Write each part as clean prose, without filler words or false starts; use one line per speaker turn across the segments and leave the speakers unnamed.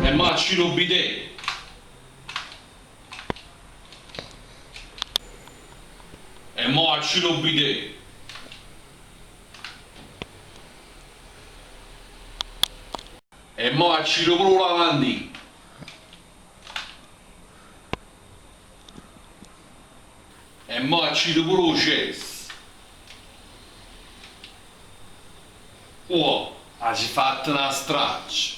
E mo acciro 'o bidè! E mo acciro 'o bidè! E mo acciro pure 'o lavandino! E mo acciro pure 'o cesso! Uò, aggio fatto na straccia!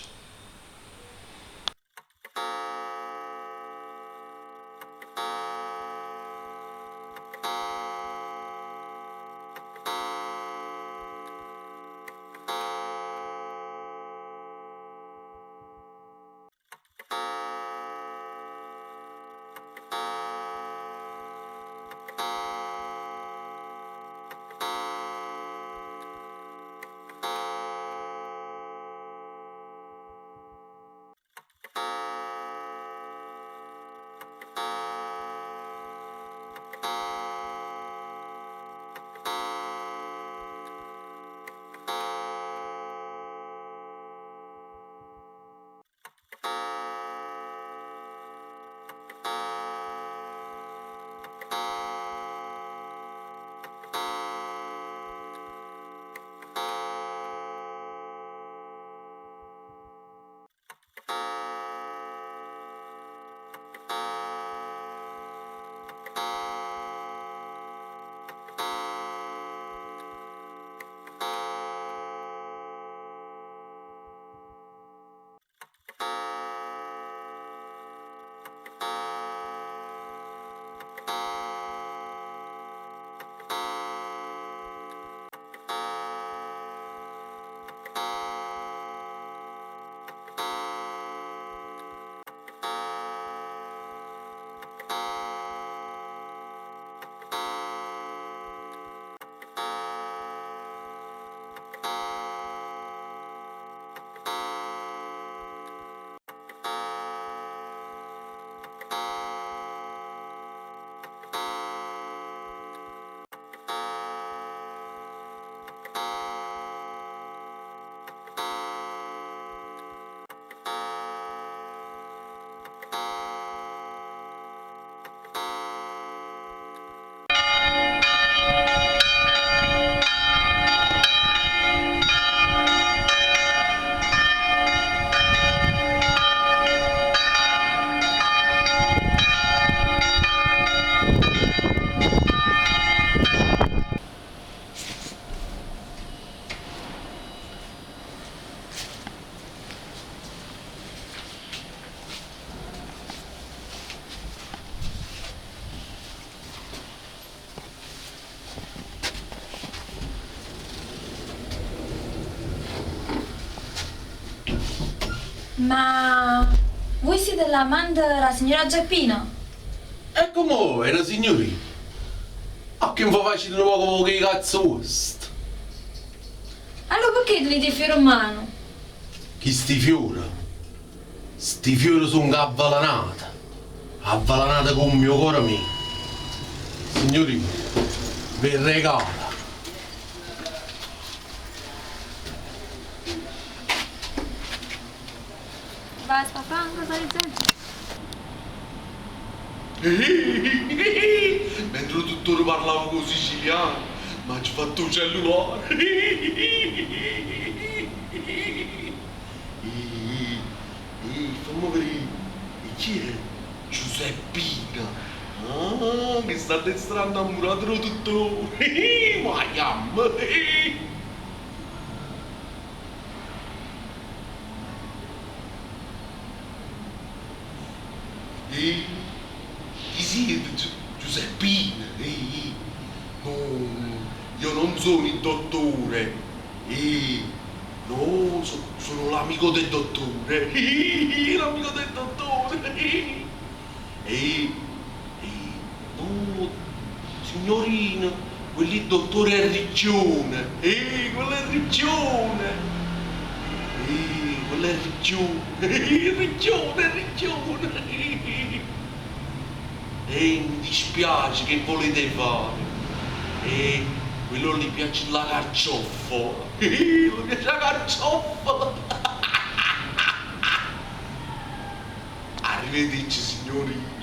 Ma voi siete l'amante della signora Geppina?
E comme è na signorina? A che vi facite nu poco che cazzo vuost?
Allora perché tenete i fiori in mano?
Chisti fiori? Sti fiori songo avvelenati. Avvelenati comme 'o core mio. Signorina, ve regalo.
Basta, Franco, stai zitto.
Mentre 'o duttore parlava cu 'o siciliano, m'aggio fatto 'o cellulare. Famme vedé, e chi è? Giuseppina. Ah, chesta ha d'essere 'a 'nnammurata d' 'o duttore. Ma jammo. Chi siete? Giuseppina? No, io non sono il dottore. No, sono l'amico del dottore. L'amico del dottore. Ehi, ehi, no, signorina, quello dottore è riccione. Ehi, quello è riccione. Ehi, quello è riccione. Ehi, riccione, riccione. Ehi, mi dispiace, che volete fare? Ehi, quello gli piace la carcioffa. Ehi, gli piace la carcioffa. Arrivederci, signorina.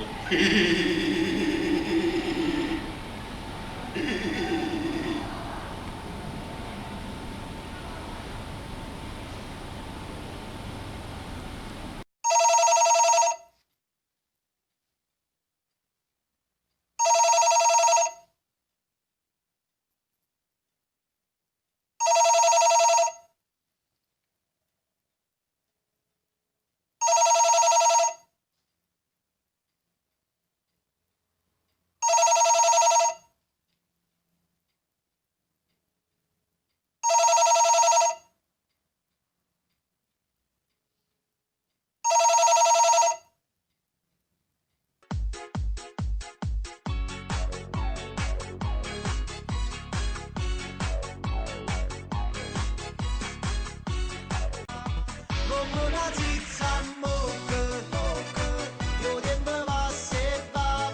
Come una zizza in bocca, io tempo passa e va.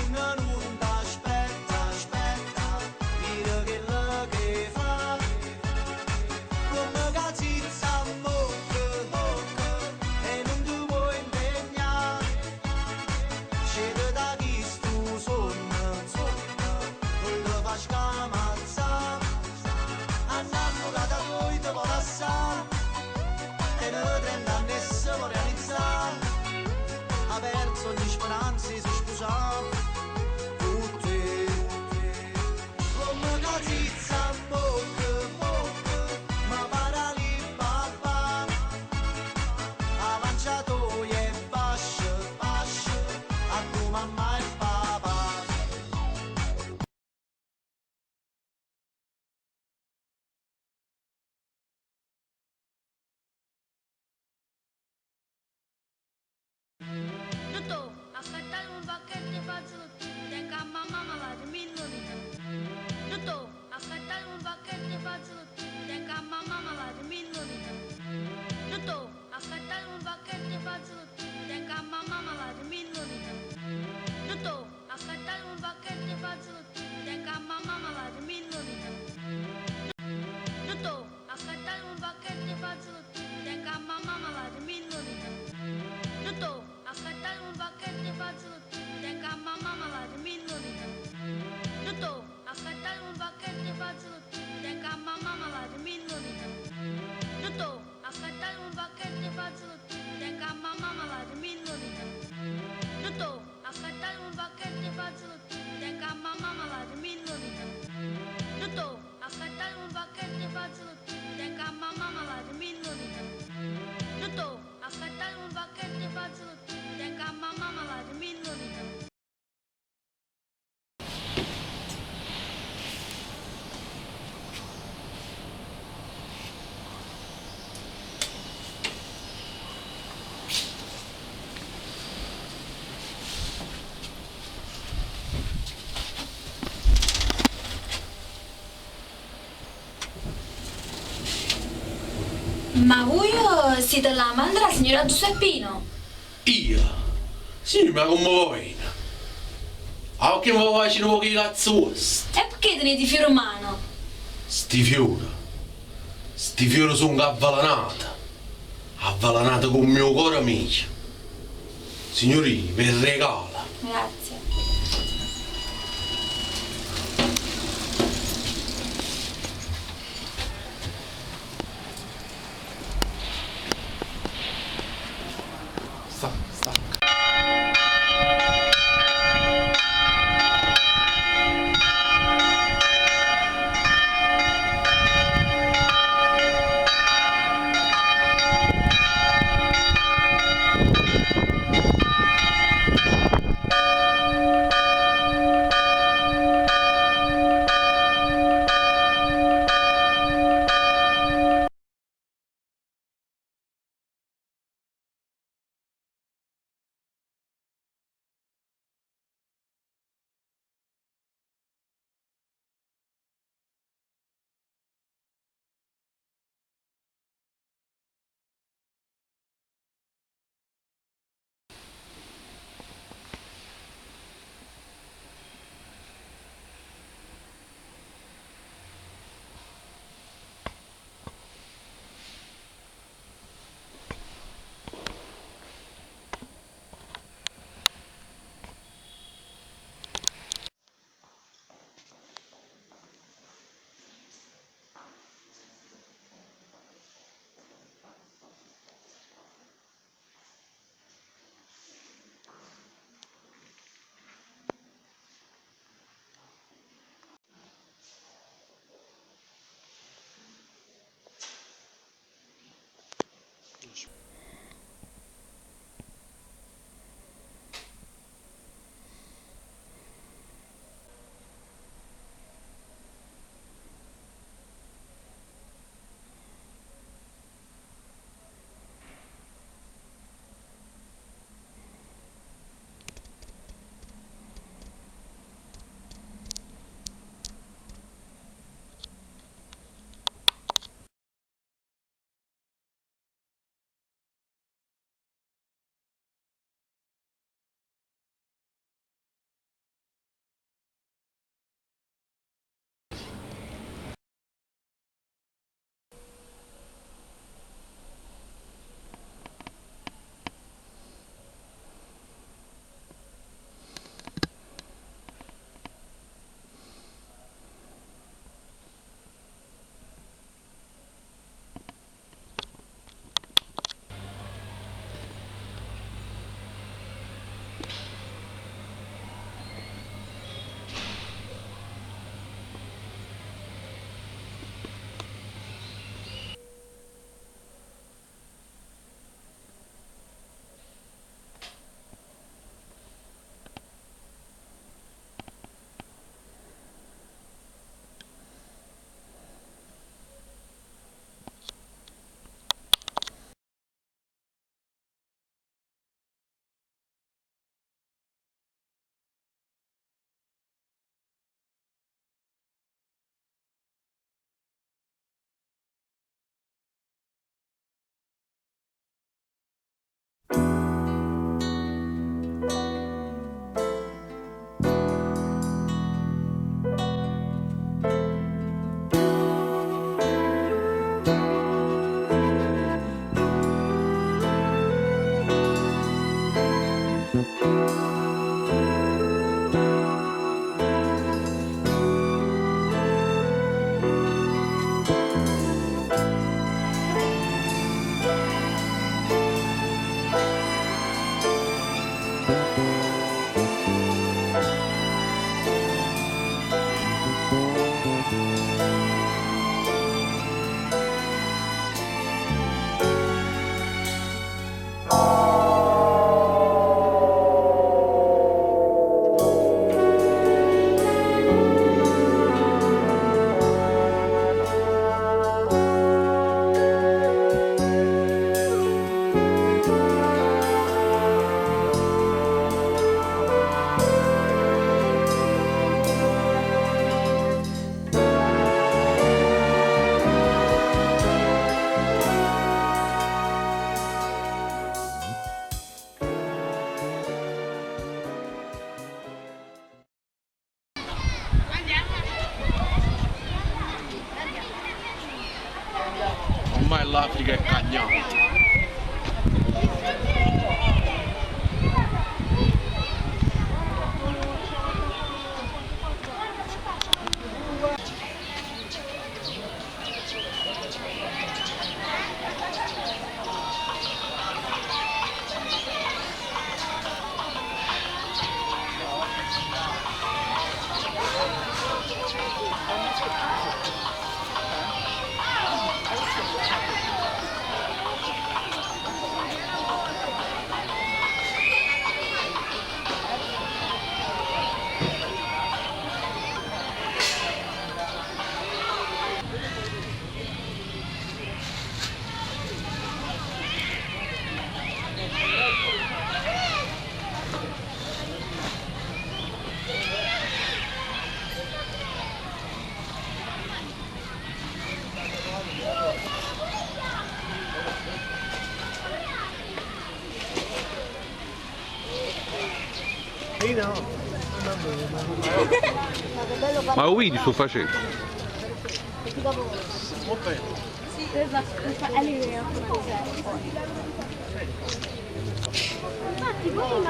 Una non t'aspetta, aspetta, mira quello che fa. Come una zizza in bocca, e non ti puoi impegnare. Scende da chi sto sonno, non ti fa scamazzare. Annamorata voi te può lasciare, e ne 30 anni e se può realizzare. Ha perso ogni speranza e si sposa con te. Come una zizza in bocca, ma para lì papà. A mangiatoia e bascia, bascia, a tua mamma e papà.
Dottore, accattate un pacchetto di fazzoletti, tengo a mamma malata, 1000 lire. Dottore, accattate un pacchetto di fazzoletti, tengo a mamma malata, 1000 lire. Dottore, accattate un pacchetto di fazzoletti, tengo a mamma malata, 1000 lire. Dottore, accattate un pacchetto di fazzoletti, tengo a mamma malata, 1000 lire. Dottore, accattate un pacchetto di fazzoletti, tengo a mamma malata, 1000 lire. Dottore, accattate un pacchetto di fazzoletti, tengo a mamma malata, 1000 lire. Dottore, accattate un pacchetto di fazzoletti, tengo a mamma malata, 1000 lire. Dottore, accattate un pacchetto di fazzoletti, tengo a mamma malata, 1000 lire. Dottore, accattate un pacchetto di fazzoletti, tengo a mamma malata, 1000 lire. Dottore, accattate un pacchetto di fazzoletti, tengo a mamma malata, 1000 lire. Dottore, accattate un pacchetto di fazzoletti, tengo a mamma malata, 1000 lire.
Ma voi siete l'amante della signora Giuseppina?
Io? Sì, ma come va bene? Ah, che mi faccio un po' di cazzo vostro?
E perché tenete i fiori in mano?
Sti fiori. Sti fiori sono avvelenati. Avvelenati con il mio cuore mio. Signori, vi regalo.
Grazie.
Sta, sta. Ormai l'Africa è cagnata.
Ma lo vedi sto facendo?
Infatti poi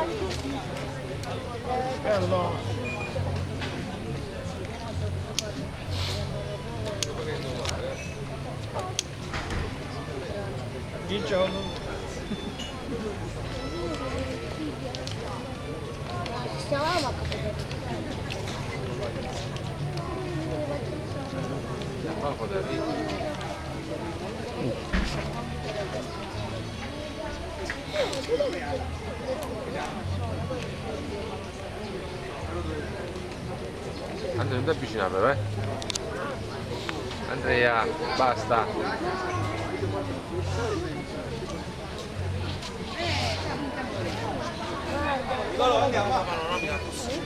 Andrea, non ti avvicinare però, eh. Andrea, basta.
Panoramica così.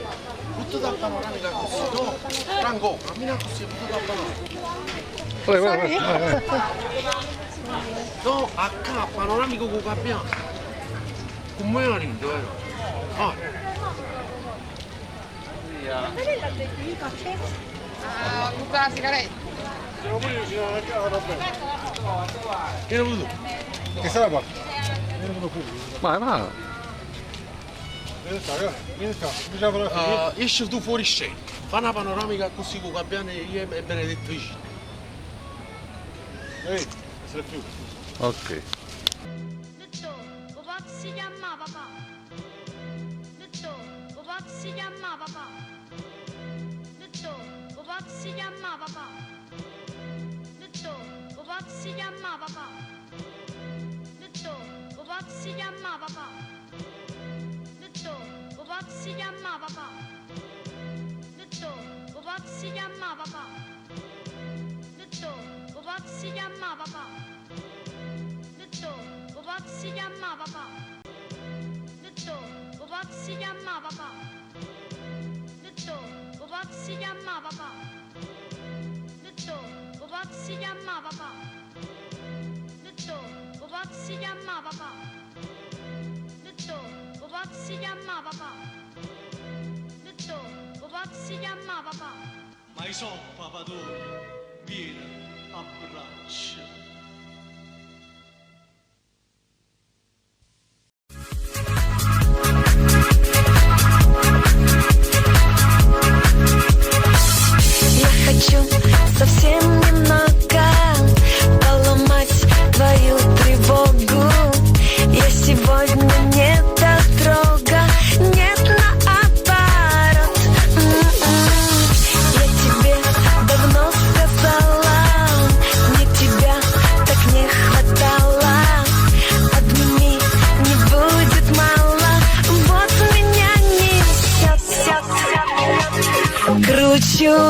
Butta la panoramica così, no? Franco, cammina così, butta la panoramica.
Vai, vai, vai, vai.
No, a qua, panoramico con abbiamo. Come era lì, vero? Ah.
Butta la sigaretta.
Che ne vuoi tu?
Che sarà qua?
Vai, vai.
Esci tu fuori scena. Fa una panoramica così con Gabbiano e io e Benedetto vicino.
Ok.
Dottor, lo posso chiamare papà? Dottor, lo posso chiamare papà? Dottor, lo posso chiamare papà? Dottor, lo posso chiamare papà? Dottor, lo posso chiamare papà? Dottor, lo posso chiamare papà? Dottor, lo posso chiamare papà? Dottor, lo posso chiamare papà? Dottor, lo posso chiamare papà? Dottor, lo posso chiamare papà? Dottor, lo posso chiamare papà? Dottor, lo posso chiamare papà? Dottor, lo posso chiamare papà? Dottor, lo posso chiamare papà? Dottor, lo posso chiamare papà?
Ma io sono papà tuo, vieni, abbraccia.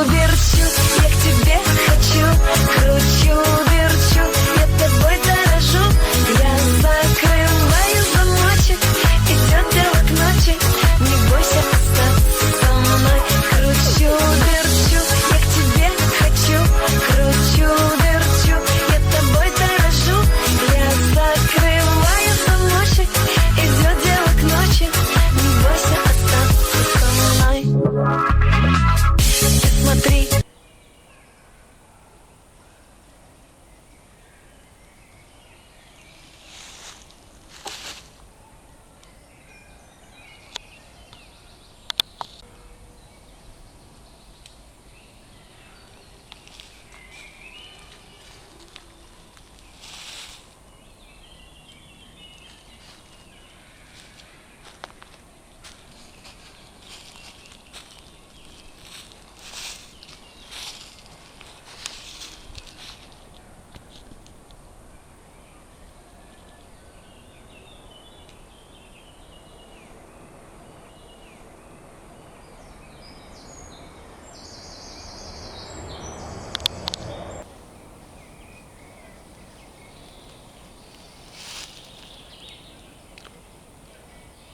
верчу, я к тебе хочу, кручу, верчу, я тобой дорожу. Я закрываю замочек, идет дело к ночи, не бойся остаться со мной. Кручу, верчу, я к тебе хочу, кручу, верчу, я тобой дорожу. Я закрываю замочек, идет дело к ночи, не бойся остаться со мной. Ты смотри.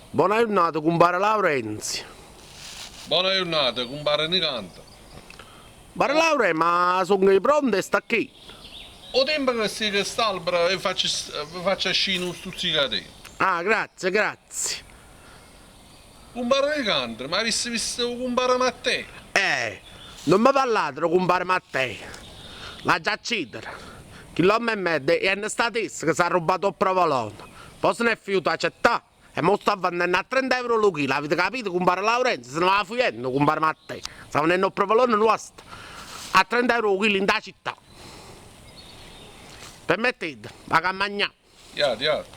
Buona giornata, compare Laurenzi.
Buona giornata, compare Nicanta.
Compare Laure, ma sono pronte e sta qui.
O tempo che si che st'albero e faccio, faccio uscire un stuzzicatino.
Ah, grazie, grazie.
Compare Nicandro, ma avessi visto compare Matteo?
Non mi parlate, compare Matteo. La già citera. Chi l'uomo e mezzo è stato esso che si è rubato il provolone. Poi se ne è fiuto a città e mo sta vendendo a 30 euro lo chilo. Avete capito, compare Laurenzo? Se ne va fuyendo, compare Matteo. Sta vendendo il provolone nostro a 30 euro lo chilo in da città. Permettete, va a mangiare.
Iate, iate.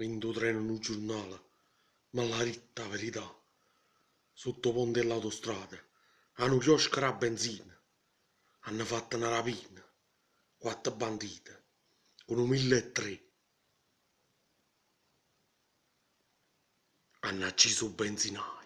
Rindo treno in un giornale, ma la ritta verità. Sotto ponte dell'autostrada, hanno chiosco a benzina, hanno fatto una rapina, quattro banditi, con un 1.300. Hanno acceso il benzinaio.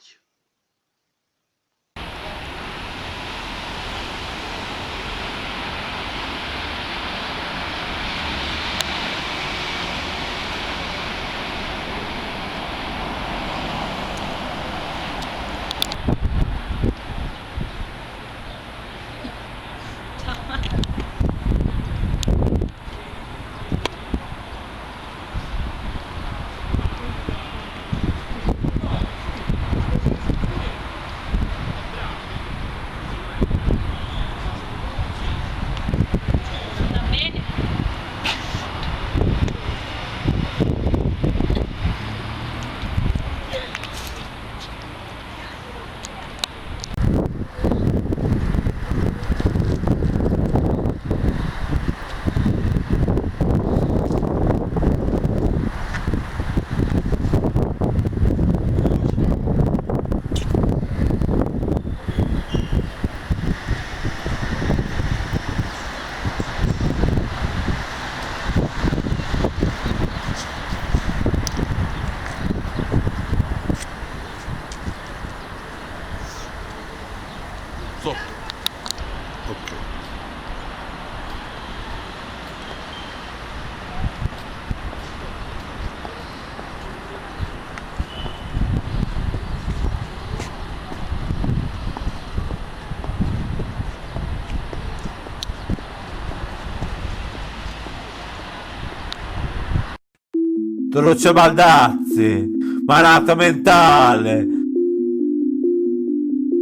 Tonuccio Baldazzi, malato mentale,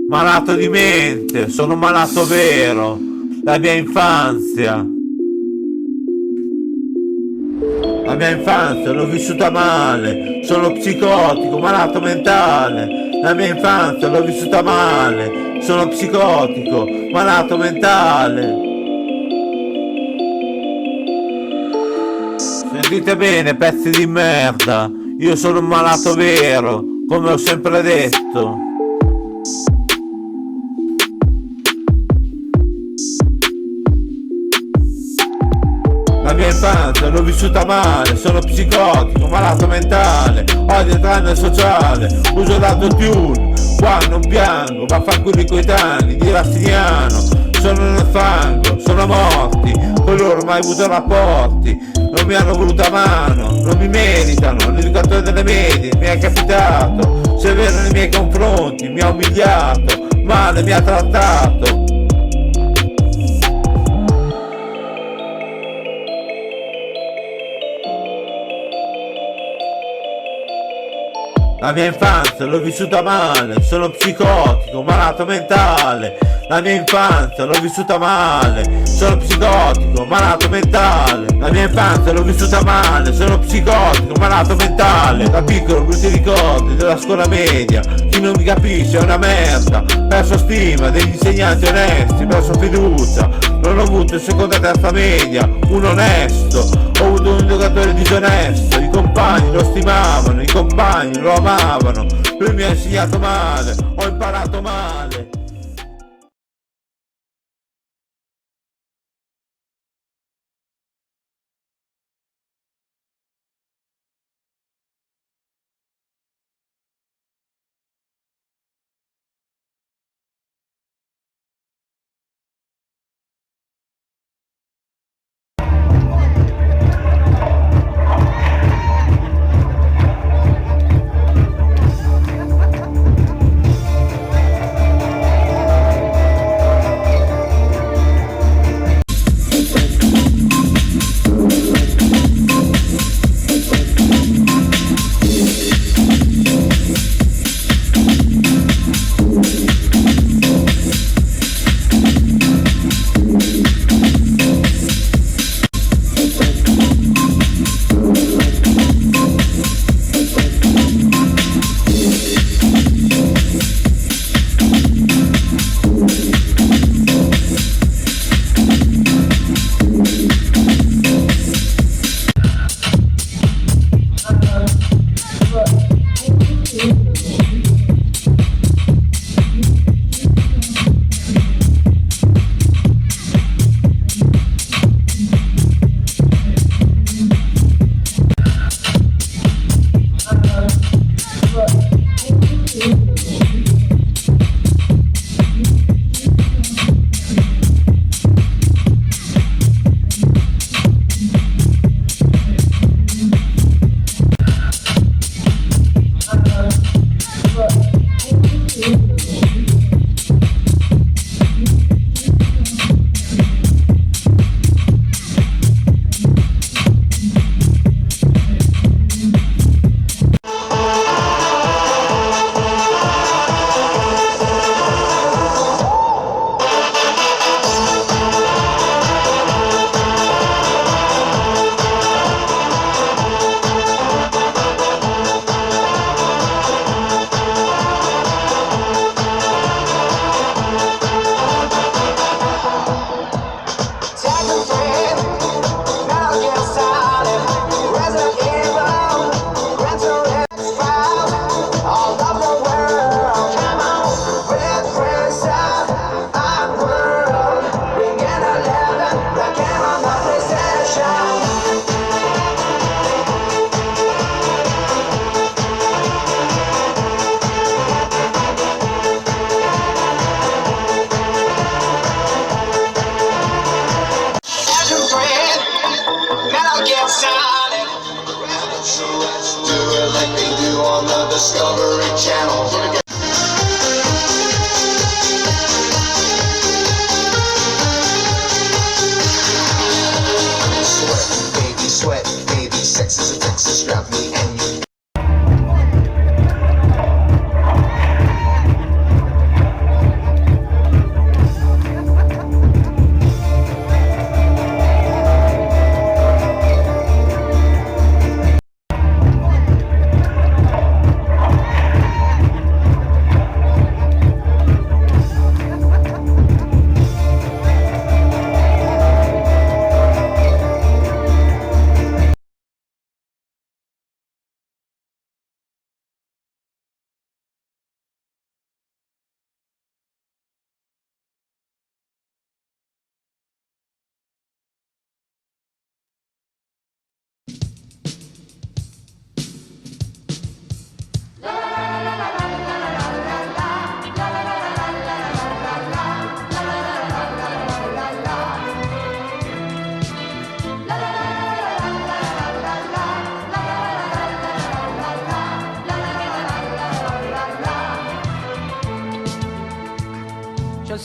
malato di mente, sono un malato vero, la mia infanzia. La mia infanzia l'ho vissuta male, sono psicotico, malato mentale. La mia infanzia l'ho vissuta male, sono psicotico, malato mentale. Sentite bene, pezzi di merda, io sono un malato vero, come ho sempre detto. La mia infanzia l'ho vissuta male, sono psicotico, malato mentale, odio tranne sociale, uso l'autotune, qua non piango, vaffanculo i coetanei di Rastignano, sono nel fango, sono morti, con loro mai avuto rapporti, non mi hanno voluto a mano, non mi meritano, l'educatore delle medie mi è capitato, severo nei miei confronti, mi ha umiliato, male mi ha trattato. La mia infanzia l'ho vissuta male, sono psicotico, malato mentale. La mia infanzia l'ho vissuta male, sono psicotico, malato mentale. La mia infanzia l'ho vissuta male, sono psicotico, malato mentale. Da piccolo brutti ricordi della scuola media, chi non mi capisce è una merda. Perso stima degli insegnanti onesti, perso fiducia. Non ho avuto in seconda e terza media un onesto, ho avuto un educatore disonesto, i compagni lo stimavano, i compagni lo amavano, lui mi ha insegnato male, ho imparato male.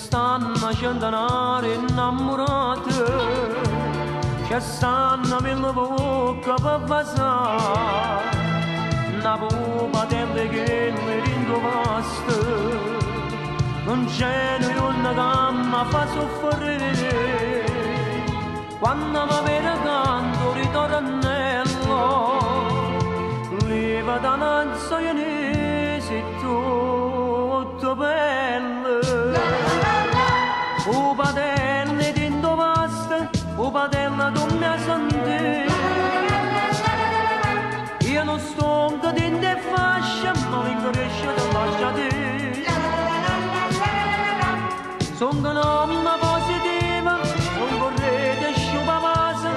stanno centenari innamorati, ci stanno mille bocche per vasare, una pupa delle che le rindovaste, non c'è una gamma fa soffrire, quando mi vede canto ritornello, leva da nanzo io ne sei tutto bello. O padelle dinto vasta, o padella tu mi senti. Io non sto dentro fascia, ma vengo riesce da lasciare. Sono un'oma positiva, non vorrete sciupa masa,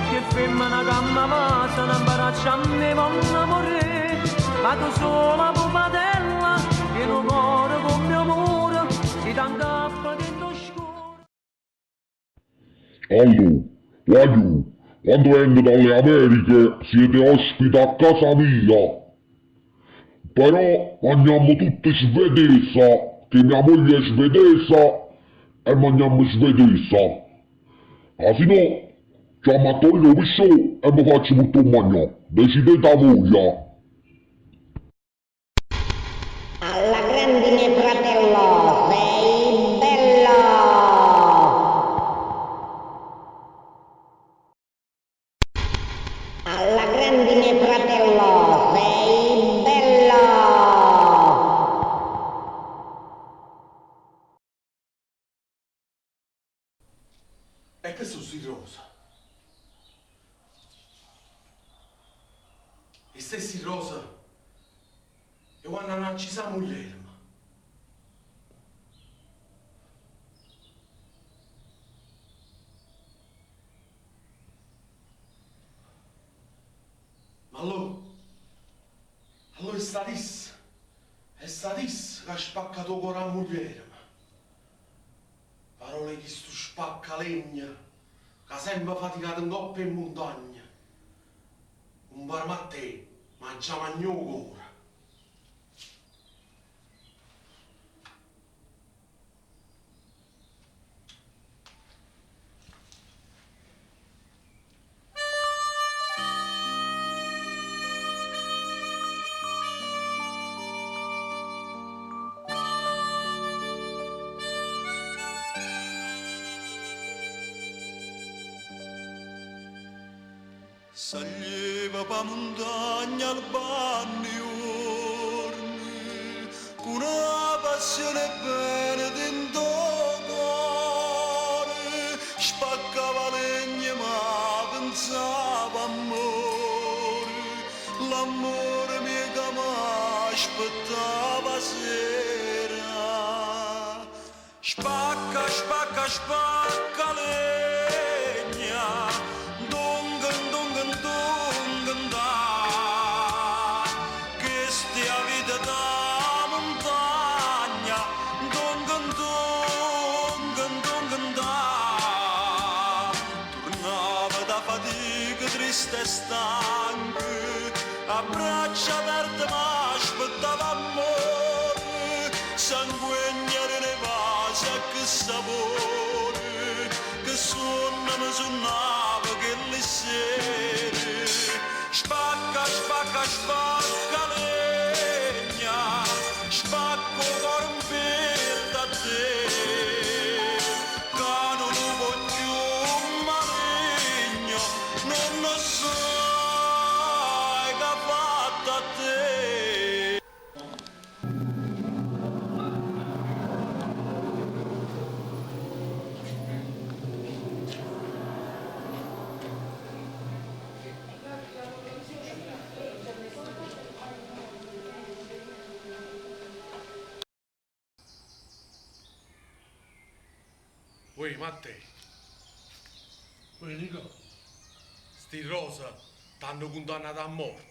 che femmina che mi passa, non braccia a me vanno morire, ma tu sola pupatella, che lo cuore come amore, si t'angappa dentro scuro.
Allora, guagliù, quando vengo dalle Americhe siete ospiti a casa mia. Però mangiamo tutti svedesa, che mia moglie è svedesa e mangiamo svedesa. Ah, se no, chiamo a Tonino Pissò e mi faccio tutto mangiare. Decidete a voi. Eh.
Alla grandine fratello, sei bello! Alla grandine fratello, sei bello!
E che sono sti rosa? E stessi rosa e quando non ci sa moglie. Ma allora, allora è sta è sta che ha spaccato cuore a moglie. Parole di sto spaccalegna, che ha sempre faticato in coppia in montagna. Un bar Matteo, mangia magno cuore.
Saliva pa montagna al banniorni, con una passione bene dentro cuore, spaccava legna ma pensava amore, l'amore mio che m'aspettava sera. Spacca, spacca, spacca legna, dungan, dungan, dungan da, che stia vita da montagna, dungan, dungan, dungan da. Tornava da fatica triste e stanca, a braccia aperte ma aspettava amore, sanguegna ne vasa che sapore, che suona mi suonava che le sere. Spacca, spacca, spacca legna, spacco cuore in petto a te, che non lo voglio maligno, non lo sai che ha fatto a te.
Ui, Matteo. Ui, Nico. Sti rosa t'hanno condannato a morte.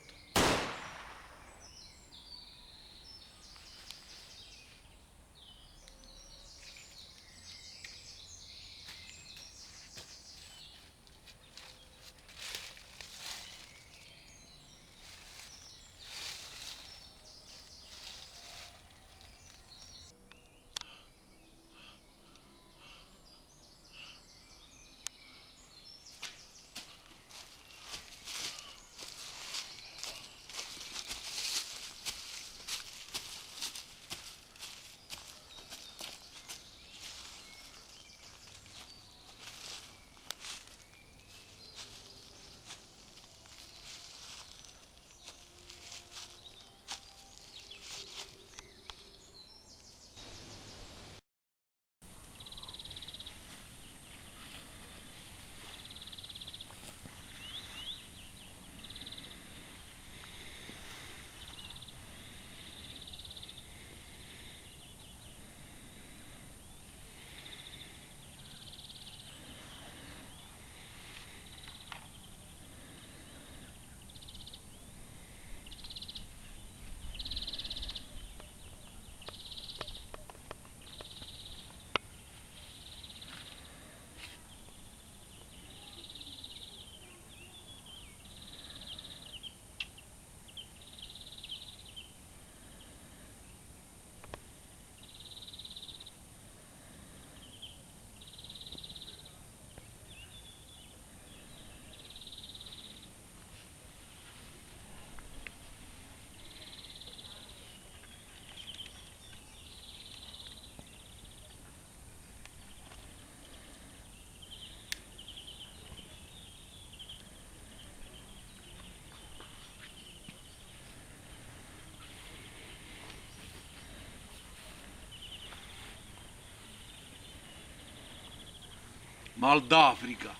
Mal d'Africa.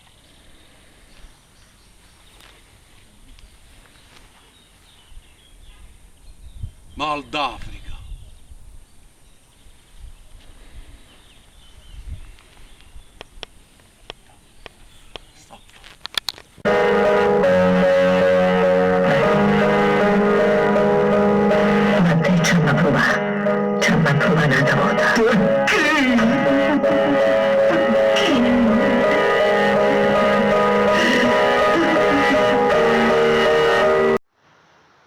Mal d'Africa.
Matteo c'hanno pruvà, c'hanno pruvà n'ata vota.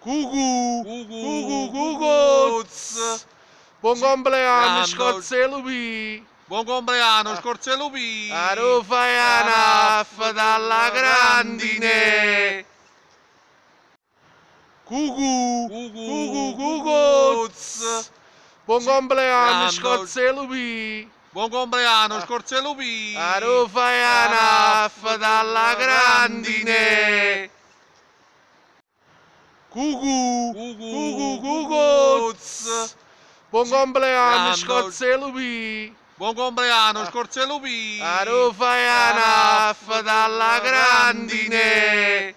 Cucù, cucù, cucuzz. Buon compleanno, Scorza 'e Lupì. Buon compleanno, Scorza 'e Lupì. Arò fai 'a naffa dalla grandine. Cucù, cucù, cucuzz. Buon compleanno, Scorza 'e Lupì. Buon compleanno, Scorza 'e Lupì. Arò fai 'a naffa dalla grandine. Cucù, cucù, cucuzz. Buon compleanno, Scorza 'e Lupì. Buon compleanno, Scorza 'e Lupì. Arò fai 'a naffa dalla grandine.